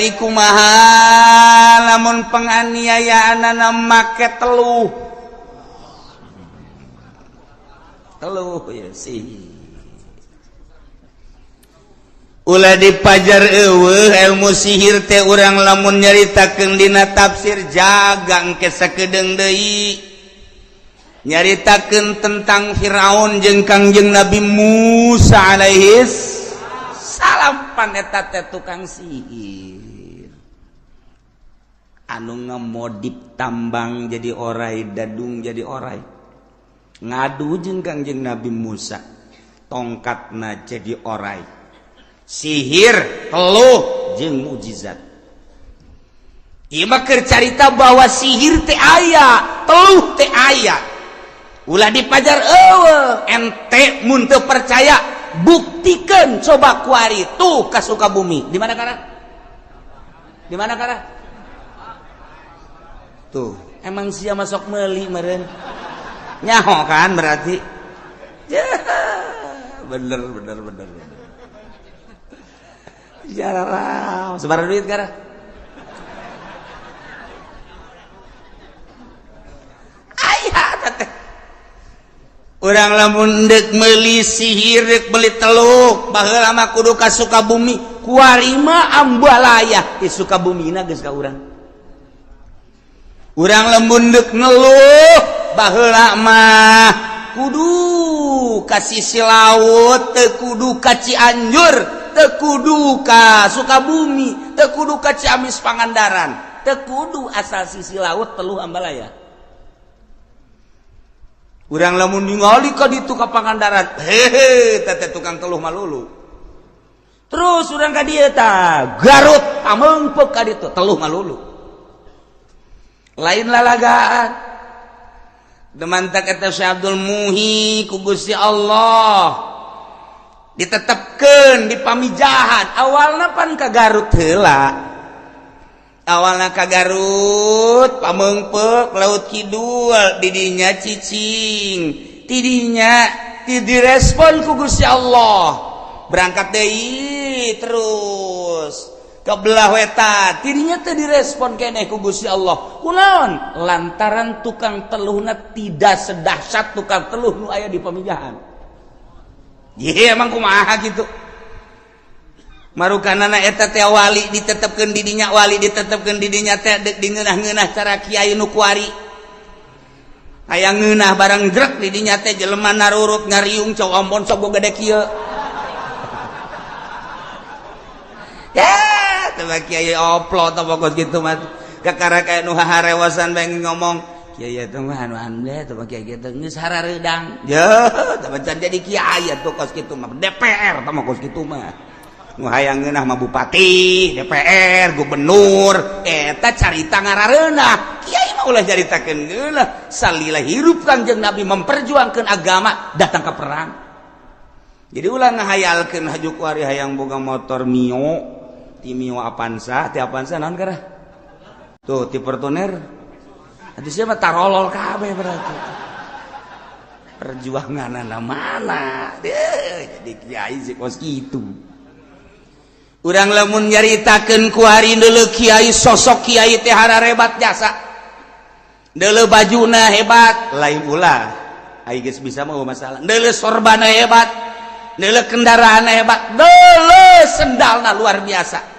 Kuari kumaha lamun penganiayaanana make teluh. Teluh ya sih. Ulah dipajar eueuh ilmu sihir teh urang lamun nyaritakeun dina tafsir jaga engke sakedeung deui. Nyaritakeun tentang Firaun jeung Kangjeng Nabi Musa alaihis salam pan eta teh tukang sihir. Anu ngemodip tambang jadi orai, dadung jadi orai. Ngadu jeung Kangjeng Nabi Musa, tongkatna jadi orai. Sihir, teluh jeung mukjizat. Ieu mah keur carita bahwa sihir teh aya, teluh teh aya. Ulah dipajar eueuh, ente mun teu percaya buktikeun coba kuari tuh ka Sukabumi. Di mana kara? Di mana kara? Tuh, emang sia masuk meuli meureun. Nyaho kan berarti. Bener bener bener. Jarang, sebar duit kara. Aya teh. Urang lamun deuk meuli sihir, deuk meuli teluk, baheula mah kudu ka Sukabumi. Kuari mah ambalaya di Sukabumina geus ka urang. Urang lamun deuk ngeluh, baheula mah kudu ka sisi laut, teu kudu ka Cianjur. Teu kudu ka Sukabumi, teu kudu ka Ciamis Pangandaran, teu kudu asal sisi laut teluh ambalaya. Urang lamun ningali ka ditu ka Pangandaran, hehe teh tukang teluh malulu. Terus urang ka dieu tah, Garut pamengpeuk ka ditu teluh malulu. Lain lalagaan. Demantak eta Syekh Abdul Muhi ku Gusti Allah ditetepkeun di Pamijahan. Awalna pan ka Garut heula. Awalna ka Garut pamengpeuk Laut Kidul didinya cicing, tidinya direspon ku Gusti Allah. Berangkat deui terus ke belah wetan, tidinya teu direspon keneh ku Gusti Allah. Kunaon? Lantaran tukang teluhna tidak sedahsyat tukang teluh nu aya di Pamijahan. Ye emang kumaha gitu. Marukanana eta teh wali ditetepkeun di dinya, wali ditetepkeun di dinya teh deuk dingeunah-ngeunah cara kiai nu kuari. Hayang ngeunah barang jrek di dinya teh jelema narurut ngariung cau ambon sok gede kieu. Ya, teh kiai oplo teh pokos kitu mah. Kakara kayak nu haharewasan bae ngomong kiai eta mah anu aneh teh kiai kitu geus harareudang. Yeuh, teh can jadi kiai atuh kos kitu mah DPR teh mah kos kitu mah. Nu hayang ngeunah mah bupati, DPR, gubernur, eta carita ngarareunah. Kiai mah ulah caritakeun ngeunah. Salila hirup Kangjeng Nabi memperjuangkeun agama datang ke perang. Jadi ulah ngahayalkeun haju kuari hayang boga motor Mio, ti Mio Avanza, ti Avanza naon karah? Tuh ti Fortuner. Atuh sia mah tarolol kabeh berarti. Perjuanganana mana? Jadi kiai sih kos kitu. Urang lamun nyaritakeun kuari deuleu kiai sosok kiai teh hararebat jasa. Deuleu bajuna hebat, lain ulah. Ai geus bisa mah masalah. Deuleu sorbana hebat, deuleu kendaraanna hebat, deuleu sendalna luar biasa.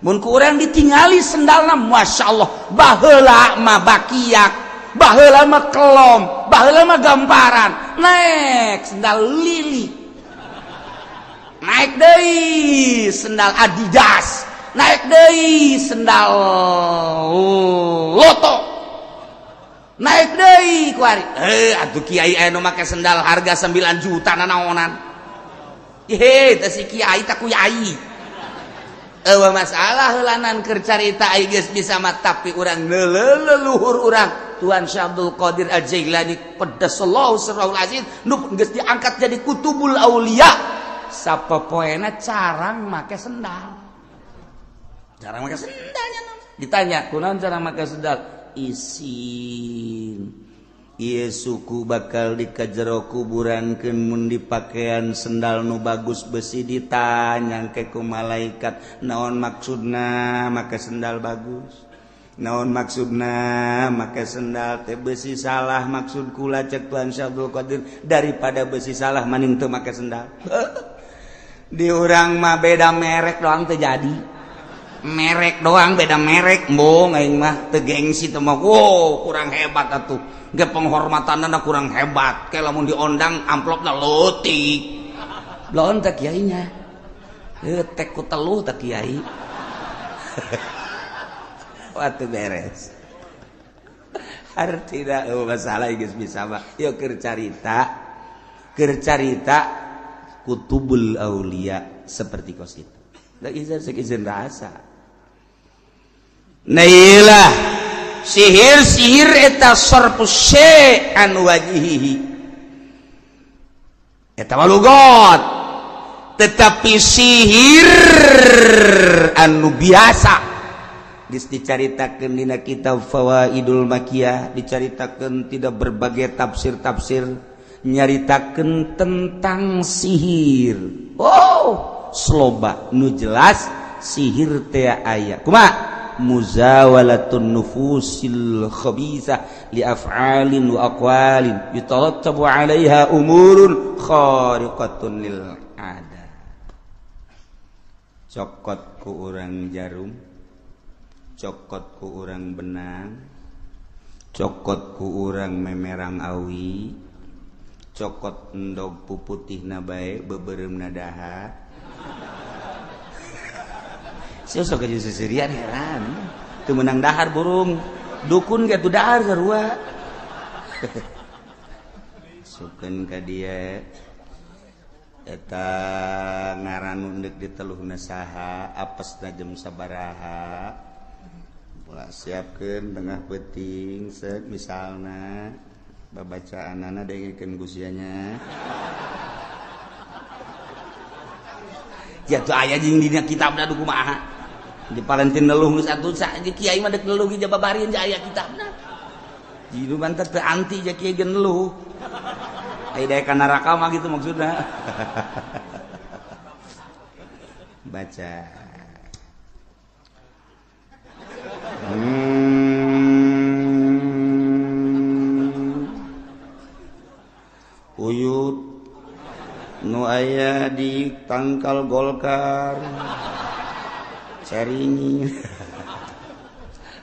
Mun ku urang ditingali sendalna masyaallah, baheula mah bakiak, baheula mah kelom, baheula mah gamparan. Naik sendal lili. Naik deui sendal Adidas, naik deui sendal Loto, naik deui kuari. Atuh kiai aya nu make sendal harga 9 juta nanaonan. Hehe, teh si kiai teh kuyai. Eueuh masalah heulanan keur carita ai geus bisa mah tapi urang leluhur urang Tuhan Syekh Abdul Qadir Al-Jailani qaddasallahu sirrahul aziz nu geus diangkat jadi kutubul aulia. Sapopoena carang make sendal. Carang make sendalnya. Ditanya, kunaon cara make sendal? Isin. Ieu suku bakal dikajero kuburankeun mun dipakean sendal nu bagus besi ditanyangke ku malaikat naon maksudna make sendal bagus, naon maksudna make sendal teh besi salah maksud kula cek Tuhan Syekh Abdul Qadir daripada besi salah maning teu make sendal. Di urang mah beda merek doang teu jadi. Merek doang beda merek embung aing mah teu gengsi teh mah wow kurang hebat atuh. Ge penghormatanna kurang hebat. Kayak lamun diondang amplopna leutik. Belon teh kiainya. Heuh tek ku teluh teh kiai. Waktu beres. Artina oh masalah geus bisa mah. Yeuh keur carita kutubul aulia seperti kos itu. Da izin rasa. Nah iyalah sihir-sihir eta sarfu syai' an wajhihi eta malugot, tetapi sihir anu biasa geus dicaritakeun dina kitab Fawaidul Makiyah, dicaritakeun tidak berbagai tafsir-tafsir nyaritakeun tentang sihir. Oh, sloba nu jelas sihir teh aya kumaha muzawalatun nufusil khabisah li af'alin wa aqwalin yatarattabu 'alaiha umurun khariqatun lil 'adah. Cokot ku urang jarum, cokot ku urang benang, cokot ku urang memerang awi, cokot endog puputihna bae beubeuremna daha. Sia sok jeung seserian heran. Teu meunang dahar burung. Dukun ge atuh dahar sarua. Sukeun ka dieu eta ngaran nu deuk diteluhna saha, apesna jam sabaraha. Ulah siapkeun tengah peuting seuk misalna babacaanana dengekeun ku sia nya. Ya tuh aya jeung dina kitabna du kumaha. Di Palentin neluh geus atuh kiai mah deuk neluh ge jababarieun aya kitabna. Jitu banter teu anti ja kiai ge neluh. Aya daek ka neraka mah gitu maksudna. Baca. Uyut nu aya di tangkal Golkar. Caringi.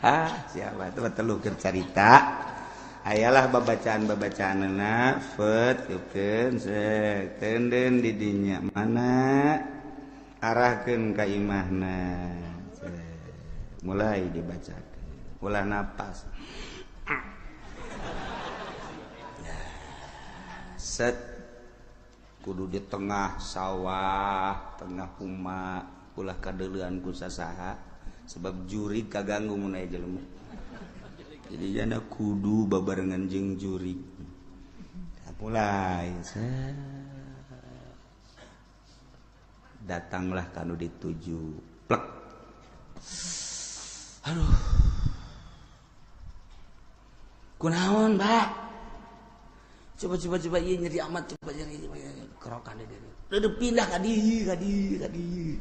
Ah, siapa itu telu keur carita. Ayalah babacaan-babacaanna fet keun sek tenden di dinya mana arahkeun ka imahna. Mulai dibacakeun. Ulah napas. Set kudu di tengah sawah, tengah huma, ulah kadeuleuan ku sasaha sebab juri kaganggu mun aya jelema. Jadi jana kudu babarengan jeung juri. Mulai set. Datanglah kanu dituju. Plek. Aduh. Kunaon, Pak? Coba ieu nyeri amat, coba nyeri kerokan deui. Udah pindah ka dieu, ka dieu, ka dieu.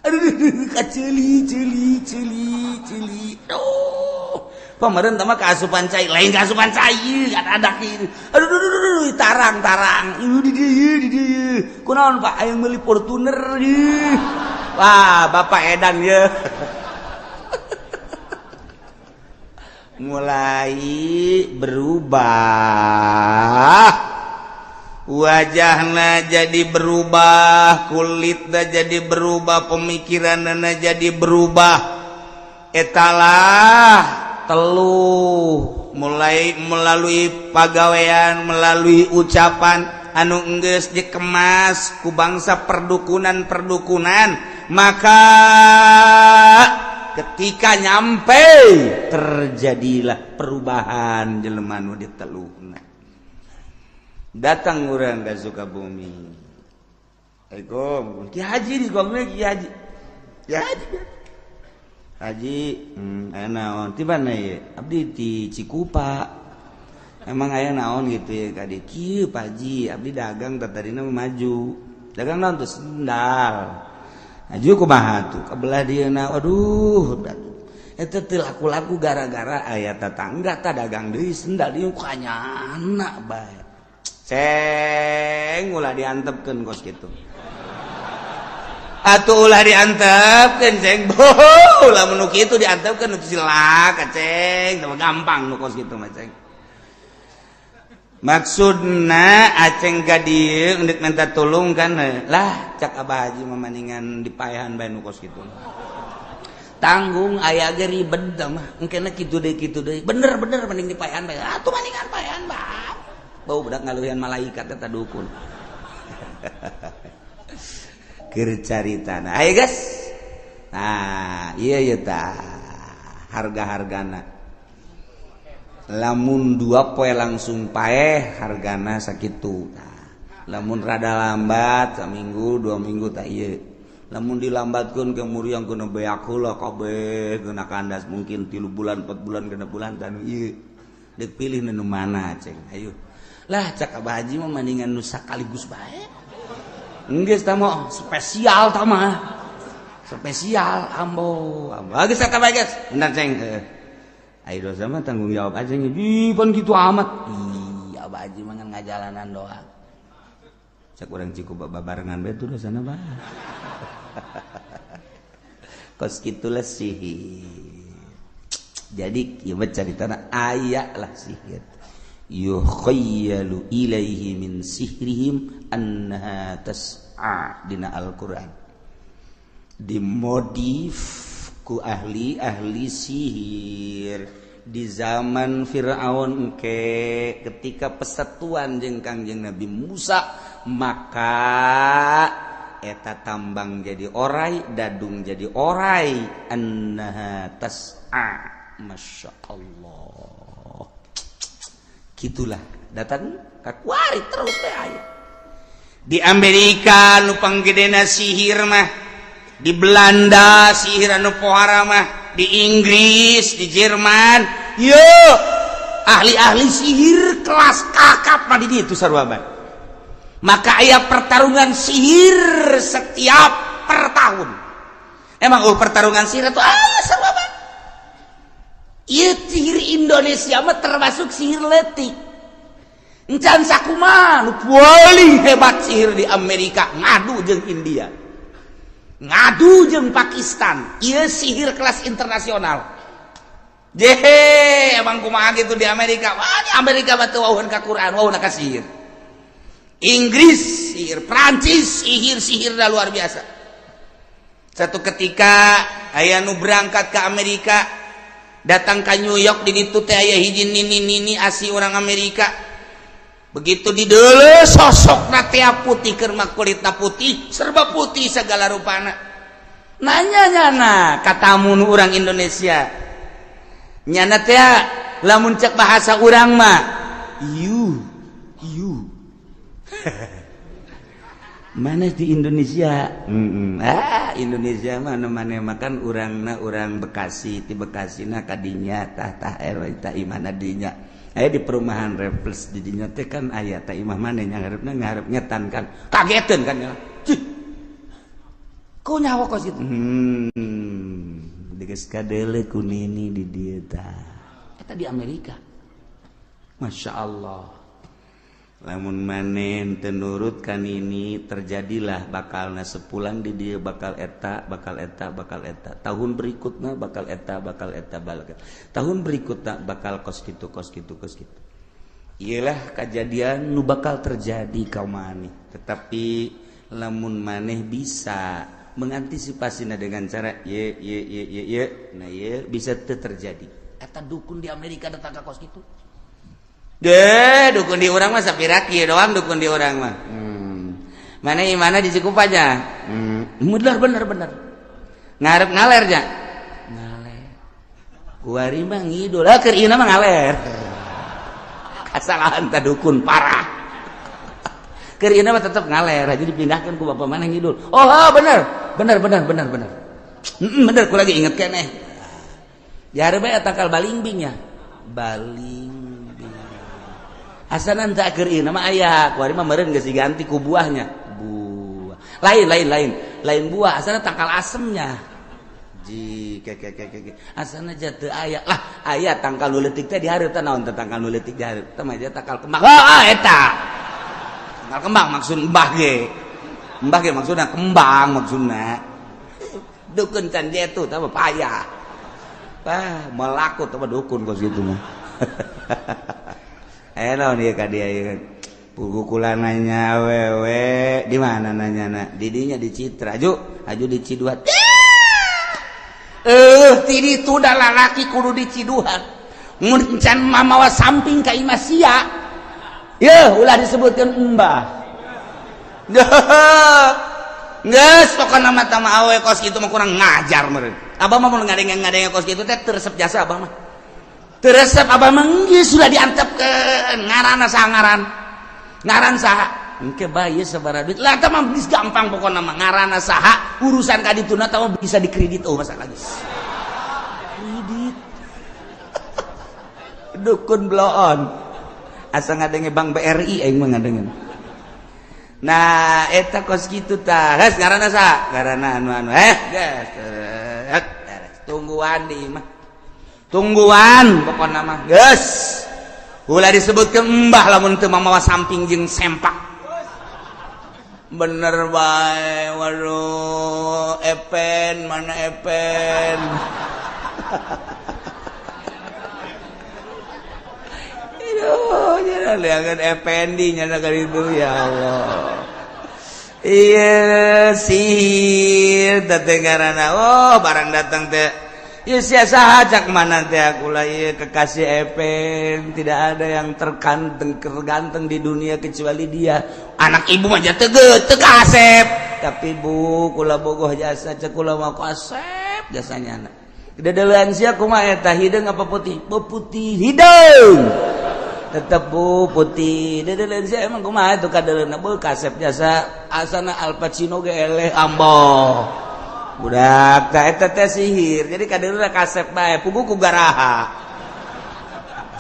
Aduh, ka ceuli, ceuli, ceuli, ceuli. Aduh. Pameureun teh mah kaasupan cai, lain kaasupan cai, ada ieu. Aduh, aduh, tarang, tarang. Ieu di dieu, di dieu. Kunaon, Pak? Aya meuli Fortuner ieu. Wah, Bapak edan ieu. Mulai berubah wajahna jadi berubah, kulitna jadi berubah, pemikiranna jadi berubah. Etalah teluh mulai melalui pagawean, melalui ucapan anu enggeus dikemas ku bangsa perdukunan-perdukunan, maka ketika nyampe terjadilah perubahan jelema nu diteluhna. Datang urang ka Sukabumi. Assalamualaikum. Ki Haji di Sukabumi, Ki Haji. Ki Haji. Haji, aya naon? Ti mana ieu? Abdi ti Cikupa. Emang aya naon gitu ya kadi kieu Pak Haji, abdi dagang tadina maju. Dagang naon tuh sendal. Maju kumaha tuh kabelah dieuna aduh eta teu laku-laku gara-gara aya tetangga ta dagang deui sendal dieu kanyana bae. Ceng ulah diantepkeun kos kitu. Atuh ulah diantepkeun ceng. Ulah mun kitu diantepkeun nu cilaka ceng, gampang nu kos kitu mah ceng. Maksudna aceng ka dieu endek minta tulung kan lah cak Abah Haji mah maningan dipaehan bae nu kos kitu. Tanggung aya ge ribet mah engkena kitu deui bener-bener mending dipaehan bae. Atuh maningan paehan bae. Bau budak ngaluhian malaikat eta dukun. Keur caritana. Ayo guys. Nah, ieu ieu tah harga-hargana. Lamun 2 poe langsung paeh hargana sakitu. Nah, lamun rada lambat saminggu 2 minggu tah ieu. Lamun dilambatkeun ke muriang kena beak heula kabeh kena kandas mungkin 3 bulan 4 bulan 6 bulan tah nu ieu. Deuk pilih nu mana ceng. Ayo. Lah cak Abah Haji mah mendingan nu sakaligus bae. Geus tah mah spesial tah mah. Spesial ambo. Ambo geus tah bae geus. Bener ceng. Ayo dosa mah tanggung jawab aja nih. Ih, pan gitu amat. Ih, Abah Haji mah ngan ngajalanan doang. Cak urang Cikupa babarengan bae tuh dosana bah. Kos kitulah sihir. Jadi ieu mah caritana aya lah sihir. Yukhayyalu ilaihi min sihrihim annaha tas'a dina Al-Qur'an. Dimodif ku ahli-ahli sihir di zaman Fir'aun ke ketika persatuan jeung Kangjeng Nabi Musa maka eta tambang jadi orai, dadung jadi orai, annaha tas'a. Masya Allah. Gitulah datang kakuari terus teh aya. Di Amerika nu panggedena sihir mah, di Belanda sihir anu pohara mah, di Inggris, di Jerman, yo ahli-ahli sihir kelas kakap mah di ditu sarua bae. Maka aya pertarungan sihir setiap per tahun. Emang pertarungan sihir itu aya sarua bae. Ieu sihir Indonesia mah termasuk sihir leutik. Encan sakumaha nu paling hebat sihir di Amerika ngadu jeung India. Ngadu jeung Pakistan. Ieu sihir kelas internasional. Jehe, emang kumaha gitu di Amerika. Wah, di Amerika mah teu wauheun ka Quran, wauheun ka sihir. Inggris sihir, Prancis sihir, sihirna luar biasa. Satu ketika aya nu berangkat ke Amerika, datang ke New York, di ditu teh aya hiji nini-nini asli orang Amerika. Begitu dideuleu sosokna teh putih keur mah kulitna putih, serba putih segala rupana. Nanya nyana katamu nu urang Indonesia. Nyana teh lamun cek bahasa urang mah iu iu. Mana di Indonesia? Ah, Indonesia mah nu maneh makan urangna urang Bekasi, ti Bekasina kadinya tah tah RW tah imahna dinya. Aya di perumahan Refles di dinya teh kan aya tah imah maneh nya ngarepna ngarep ngetan kan. Kageteun kan ya. Cih. Ku nyawa kos kitu. Geus kadeule ku nini di dieu tah. Eta di Amerika. Masya Allah. Lamun maneh teu nurut kan ini terjadilah bakalna sepulang di dia bakal eta bakal eta bakal eta tahun berikutnya bakal eta bakal eta bakal eta tahun berikutnya bakal kos kitu kos kitu kos kitu. Iyalah kejadian nu bakal terjadi ka maneh, tetapi lamun maneh bisa mengantisipasina dengan cara ye ye ye ye ye, nah ye bisa teu terjadi. Eta dukun di Amerika datang ka kos kitu. Deh, dukun di urang mah sapira kieu doang dukun di urang mah. Mana imana di Cikupa aja. Bener bener bener. Ngarep ngaler nya. Ngaler. Kuari mah ngidul, ah keur ieu mah ngaler. Kasalahan ta dukun parah. Keur ieu mah tetep ngaler, aja dipindahkeun ku bapak mana ngidul. Oh, oh bener. Bener bener bener bener. Bener ku lagi inget keneh. Jare bae tangkal balingbing nya. Balingbing. Asana teu keur ieu mah aya, kuari mah meureun geus diganti ku buahnya. Buah. Lain lain lain. Lain buah, asana tangkal asemnya. Ji ke ke ke ke. Asana jatuh aya. Lah, aya tangkal nu leutik teh dihareup teh naon teh tangkal nu leutik dihareup. Teh mah tangkal kembang. Oh, eta. Tangkal kembang maksud mbah ge. Mbah ge maksudna kembang maksudna. Dukun can jetu teh mah payah. Wah, melaku teh mah dukun kos kitu mah. Naon ieu ka dia ieu. Pukulan nanya awewe di mana nanyana? Didinya di Citra. Aju, aju di Ciduhan. Ti ditu da lalaki kudu di Ciduhan. Mun can mamawa samping ka imah sia. Yeuh, ulah disebutkeun embah. Geus pokona mah tama awe kos kitu mah kurang ngajar meureun. Abah mah mun ngadenge-ngadenge kos kitu teh teu resep jasa abah mah. Teu resep abah mah geus sudah diantepkeun ngaranna saha ngaran. Ngaran saha? Engke bae sabaraha duit. Lah tah mah geus gampang pokona mah ngaranna saha, urusan ka dituna tah mah bisa dikredit oh masalah geus. Kredit. Dukun bloon. Asa ngadenge Bank BRI aing mah ngadenge. Nah, eta kos kitu tah. Geus ngaranna saha? Ngaranna anu-anu. Geus. Tungguan di imah. Tungguan pokona mah. Geus. Ulah disebutkeun embah lamun teu mamawa samping jeung sempak. Bener bae, waduh, Epen mana Epen. Aduh, nyana liangan Ependi nyana ka ditu ya Allah. Iya, sihir teh ngaranna. Oh, barang datang teh. Ya sia saha cak mana teh aku lah ieu kekasih Epen, tidak ada yang terganteng terganteng di dunia kecuali dia. Anak ibu mah teu teu kasep. Tapi bu kula bogoh jasa cek kula mah kasep jasanya anak. Dedelean sia kumaha eta hideung apa putih? Putih hideung. Tetep bu putih. Dedelean sia emang kumaha itu kadeleuna bu kasep jasa asana Al Pacino ge eleh amboh. Budak teh eta teh sihir. Jadi kadeuleuh kasep bae pugu ku garaha.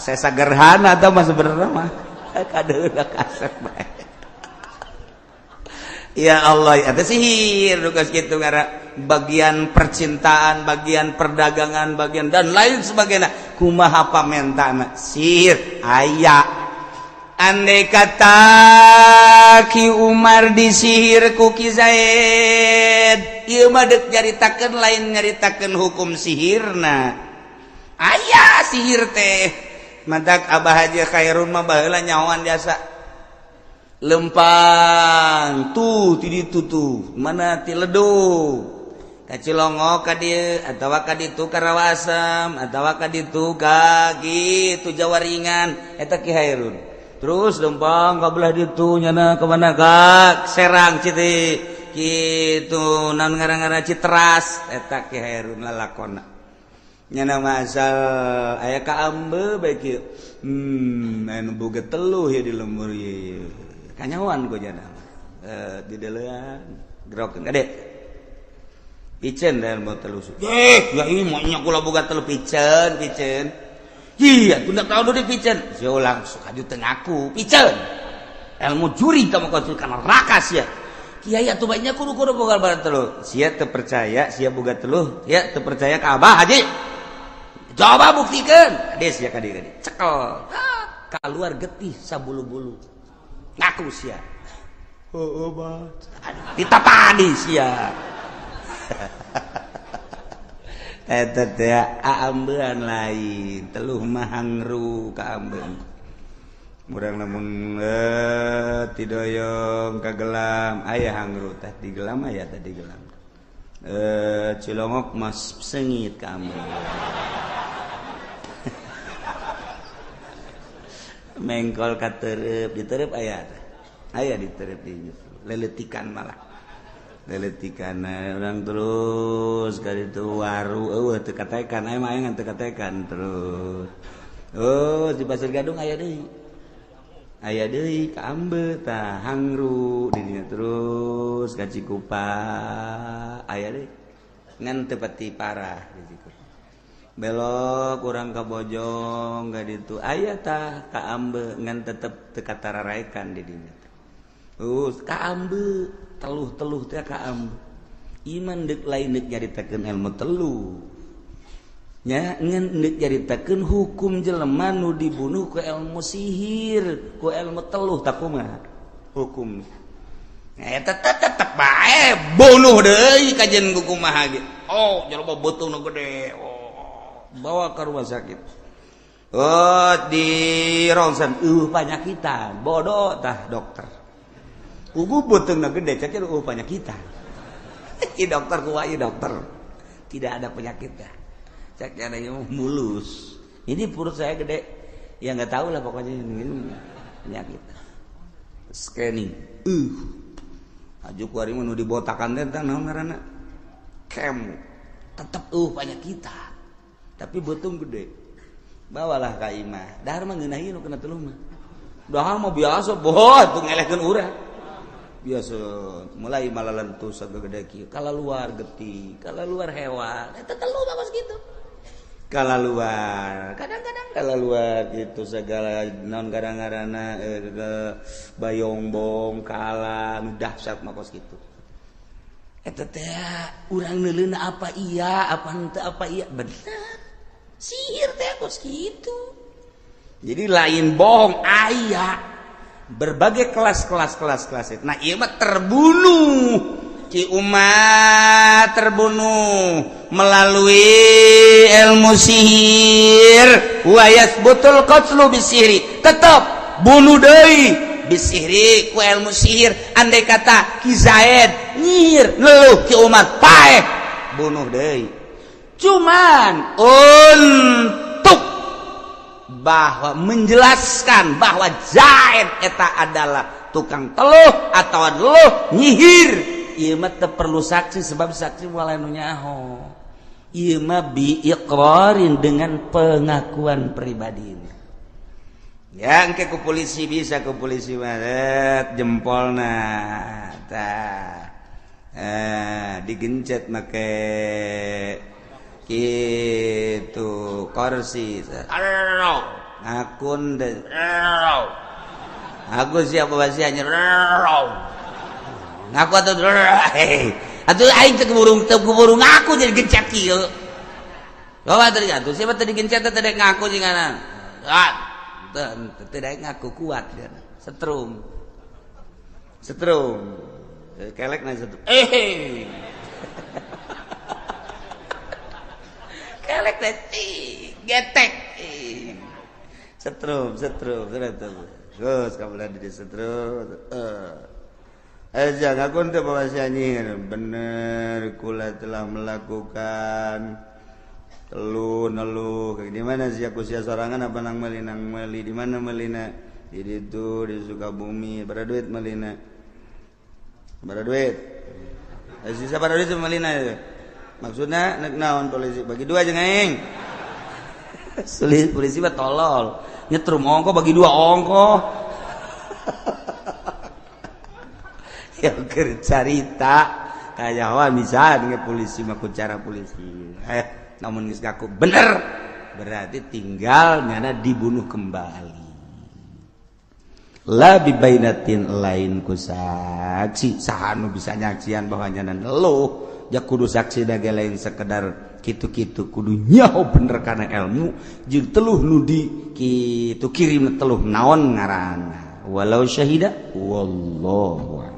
Sesa gerhana tah mah sebenarnya mah. Kadeuleuh kasep bae. Ya Allah, eta sihir tugas kitu ngara bagian percintaan, bagian perdagangan, bagian dan lain sebagainya. Kumaha pamentana? Sihir aya. Andai kata Ki Umar disihir ku Ki Zaid, ieu mah deuk nyaritakeun lain nyaritakeun hukum sihirna. Aya sihir teh. Matak Abah Haji Khairun mah baheula nyahoan jasa. Lempang tuh ti ditu tuh, mana ti ledug. Ka Cilongok ka dieu atawa ka ditu ka Rawasem atawa ka ditu ka kitu Jawa Ringan eta Ki Khairun. Terus lempang ka belah ditu nyana ka mana ka Serang Citi kitu naon ngaran-ngaran Citeras eta Ki Khairun lalakonna. Nyana mah asal aya ka ambe bae kieu. Anu boga teluh ya di lembur ieu. Kanyahoan ku jana. Di deulean gerokeun kade. Piceun dan mau teluh. Ya ieu mah nya kula boga teluh piceun, piceun. Iya, tunda tahu dulu piceun. Sia langsung aju teu ngaku, piceun. Ilmu juri kamu kau kana neraka sia. Kiai atuh banyak kudu-kudu boga barang teluh. Sia teu percaya, sia boga teluh, sia teu percaya ka Abah Haji. Coba buktikeun. Ade sia ka dieu cekel. Kaluar getih sabulu-bulu. Ngaku sia. Heueuh bah. Ditapadi sia. Eta teh aambean lain, teluh mah hangru ka ambeun. Murang lamun tidoyong kagelam aya hangru teh digelam aya teh digelam. Cilongok mas sengit ka ambeun. Mengkol ka tereup, ditereup aya teh. Aya ditereup di leletikan malah. Leletikan orang terus kali itu waru eueuh teu katekan aya mah aya teu katekan terus. Oh di Pasir Gadung aya deui. Aya deui ka Ambe tah hangru di dinya terus ka Cikupa aya deui. Ngan teu pati parah di Cikupa. Belok kurang ka Bojong ka ditu aya tah ka ambe ngan tetep teu katararaikan di dinya. Ka ambe teluh-teluh teh ka ambe. Iman deuk lain deuk nyaritakeun ilmu teluh. Nya ngan deuk nyaritakeun hukum jelema nu dibunuh ku ilmu sihir, ku ilmu teluh tah kumaha hukum. Eta tetep bae bunuh deui kajen ku kumaha ge. Oh, jelema beuteungna gede. Oh, bawa ke rumah sakit. Oh, di ronsen panyakitan. Bodoh tah dokter. Kugu beuteungna gede cek panyakitan. Ieu dokter kumaha ieu dokter. Tidak ada penyakitnya. Cek ada yang mulus. Ini perut saya gede. Ya enggak tahu lah pokoknya ini penyakit. Scanning. Aju kuari mah nu dibotakan teh tah naon ngaranna? Kemo. Tetep panyakitan. Tapi beuteung gede. Bawalah ka imah. Dahar mah ngeunah ieu nu kena teluh mah. Dahar mah biasa boh tuh ngelehkeun urang. Biasa mulai malalentu sagede kieu. Kalaluar getih, kalaluar hewan. Eta teluh mah kos kitu. Kalaluar, kadang-kadang kalaluar gitu segala non kadang-kadang bayongbong kala nu dahsyat mah kos kitu. Eta teh urang neuleuna apa iya, apa henteu apa iya, bener. Sihir teh kos kitu. Jadi lain bohong aya berbagai kelas-kelas kelas-kelas. Nah, ieu mah terbunuh. Ki umat terbunuh melalui ilmu sihir. Wa yasbutul qatlu bisihri. Tetap bunuh deui bisihri ku ilmu sihir. Andai kata Ki Zaid nyihir leluh Ki Umar paeh bunuh deui. Cuman untuk bahwa menjelaskan bahwa Zaid eta adalah tukang teluh atau leluh nyihir. Ieu mah teu perlu saksi sebab saksi moal anu nyaho. Ieu mah bi iqrarin dengan pengakuan pribadi. Ya engke ku polisi bisa ku polisi mah jempolna tah. Digencet make kitu kursi. Akun aku siapa basi anjir. Ngaku atuh atuh aing teu keburu ngaku jadi gencet kieu. Bawa tadi atuh siapa tadi gencet teh teu ngaku jingana. Ah, teu ngaku kuat dia. Setrum. Setrum. Kelek na setrum. Kelek teh getek. Setrum, setrum, setrum. Terus kamu di setrum. Jangan aku untuk bawa nyihir. Bener kula telah melakukan telu nelu. Di mana sih aku sia sorangan apa nang meli nang meli di mana melina? Di ditu di Sukabumi. Berapa duit melina? Berapa duit? Sisa berapa duit melina itu? Maksudnya nek naon polisi bagi dua jeung aing. Sulit polisi mah tolol. Nyetrum ongko bagi dua ongko. Ya keur carita kayawan bisa dengan polisi mah ku cara polisi. Namun geus ngaku bener berarti tinggal nyana dibunuh kembali. La bibainatin lain ku saksi saha nu bisa nyaksian bahwa nyana neluh ja kudu saksi dage lain sekedar kitu-kitu kudu nyaho bener kana ilmu jeung teluh nu di kitu kirim teluh naon ngaranna walau syahida wallahu.